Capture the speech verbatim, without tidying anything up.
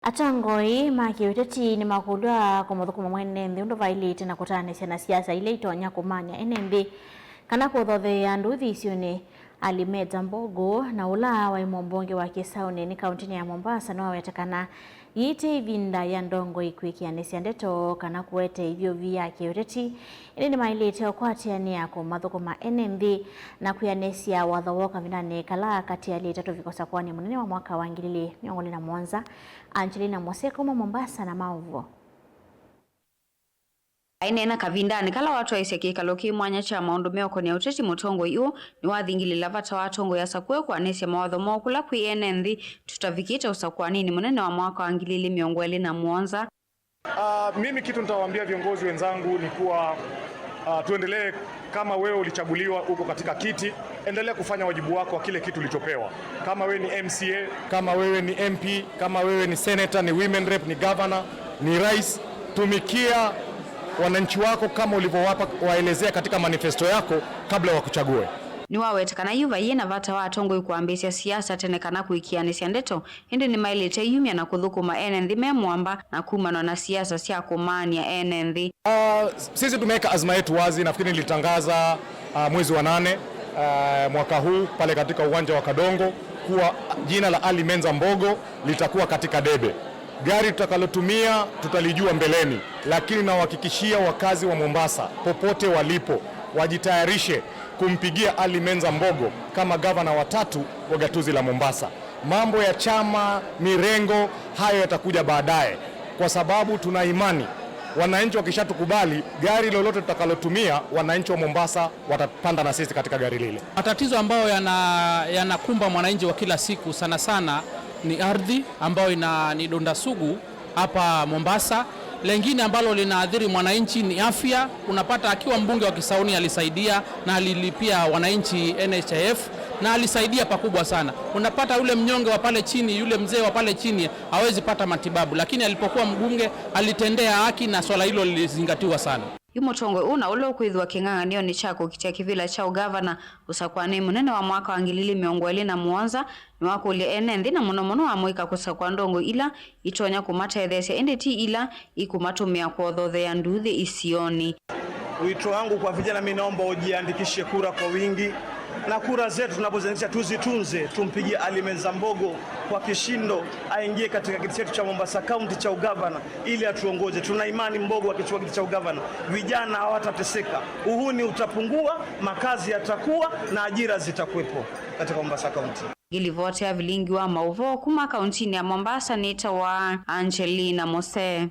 Atongoi ma kĩũteti nĩmakũlw'a kũmathũkũma mwene nthĩ ũndũ vaĩlĩte na kũtaanĩsya na siasa ila itonya kũmany'a ene nthĩ kana kũthotheea nduthi isionĩ. Ali Meza Mbogo, na ũla waĩ mũmbunge wa kĩsaũnĩ nĩ kaũntĩnĩ ya Mombasa, nĩwaweta kana yĩĩ ti ĩvinda ya ndongoi kwĩkĩanĩsya ndeto kana kũete ĩvyũvi ya kĩũteti, ĩndĩ nĩmaĩlĩte ũkwatĩanĩa kũmathũkũma ene nthĩ na kwĩanĩsya watho woo kavindanĩ kala katialĩte tũvike ũsakũanĩ mũnene wa mwaka wa ngili ili mĩongo ĩlĩ na mũonza. Angelina Mose kuma Mombasa na maũvoo. Aineena kavindanĩ kala watwaĩsye kĩkalo kĩ mwanya kya maũndũ meũkonĩa ũteti, mũtongoi ũũ nĩwathingilĩla vata wa atongoi asakũe kũanĩsya mawatho moo kũla kwĩ ene nthĩ tũtavikĩte ũsakũanĩnĩ mũnene wa mwaka wa ngili ili mĩongo ĩlĩ na mũonza. Ah, mimi kitu nitawaambia viongozi wenzangu ni kuwa, ah, tuendelee. Kama wewe ulichaguliwa, uko katika kiti, endelea kufanya wajibu wako wa kile kitu ulichopewa. Kama wewe ni M C A, kama wewe ni M P, kama wewe ni senator, ni women rep, ni governor, ni rais, tumikia wananchi wako kama ulivyowapa, waelezea katika manifesto yako kabla wakuchague. Nĩwaweta kana yu vaiĩ na vata wa atongoi kwambĩĩsya siasa tene kana kũĩkĩanĩsya ndeto, ĩndĩ nĩmaĩlĩte ĩyumya na kũthũkũma ene nthĩ me mũamba na kumanwa na siasa sya kũmaany'a ene nthĩ. Ah, sisi tumeweka azma yetu wazi, nafikiri nilitangaza, ah, mwezi wa nane, ah, mwaka huu pale katika uwanja wa Kadongo kuwa jina la Ali Menza Mbogo litakuwa katika debe. Gari tutakalotumia tutalijua mbeleni, lakini nawahakikishia wakazi wa Mombasa popote walipo wajitayarishe kumpigia Ali Menza Mbogo kama gavana wa tatu wa gatuzi la Mombasa. Mambo ya chama, mirengo, hayo yatakuja baadaye, kwa sababu tuna imani wananchi wakishatukubali, gari lolote tutakalotumia, wananchi wa Mombasa watapanda na sisi katika gari lile. Matatizo ambayo yana-, yanakumba mwananchi wa kila siku sana sana ni ardhi ambayo ina-, ni donda sugu hapa Mombasa. Lengine ambalo linaathiri mwananchi ni afya. Unapata akiwa mbunge wa Kisauni alisaidia na alilipia wananchi N H I F na alisaidia pakubwa sana. Unapata yule mnyonge wa pale chini, yule mzee wa pale chini hawezi pata matibabu, lakini alipokuwa mbunge alitendea haki na swala hilo lilizingatiwa sana. Yu mũtongoi ũũ na ũla ũkwĩthĩwa kĩng'ang'anĩonĩ kya kũkitĩa kĩvĩla kya ũgavana ũsakũanĩ mũnene wa mwaka wa ngili ili mĩongo ĩlĩ na mũonza, nĩwakũlya ene nthĩ na mũno mũno amũika kũsakũa ndongoi ila itonya kũmatetheesya ĩndĩ ti ila ikũmatũmĩa kũothothea nduthi isionĩ. Wito wangu kwa vijana, mimi naomba ujiandikishe kura kwa wingi, na kura zetu tunapoziandikisha tuzitunze, tumpigie Ali Menza Mbogo kwa kishindo, aingie katika kiti chetu cha Mombasa County cha ugavana ili atuongoze. Tuna imani Mbogo akichukua kiti cha ugavana, vijana hawatateseka, uhuni utapungua, makazi yatakuwa na ajira zitakuwepo katika Mombasa County. Ngĩlivoti ya vilingi wa maũvoo kuma kauntinĩ ya Mombasa nĩtawa Angelina Mose.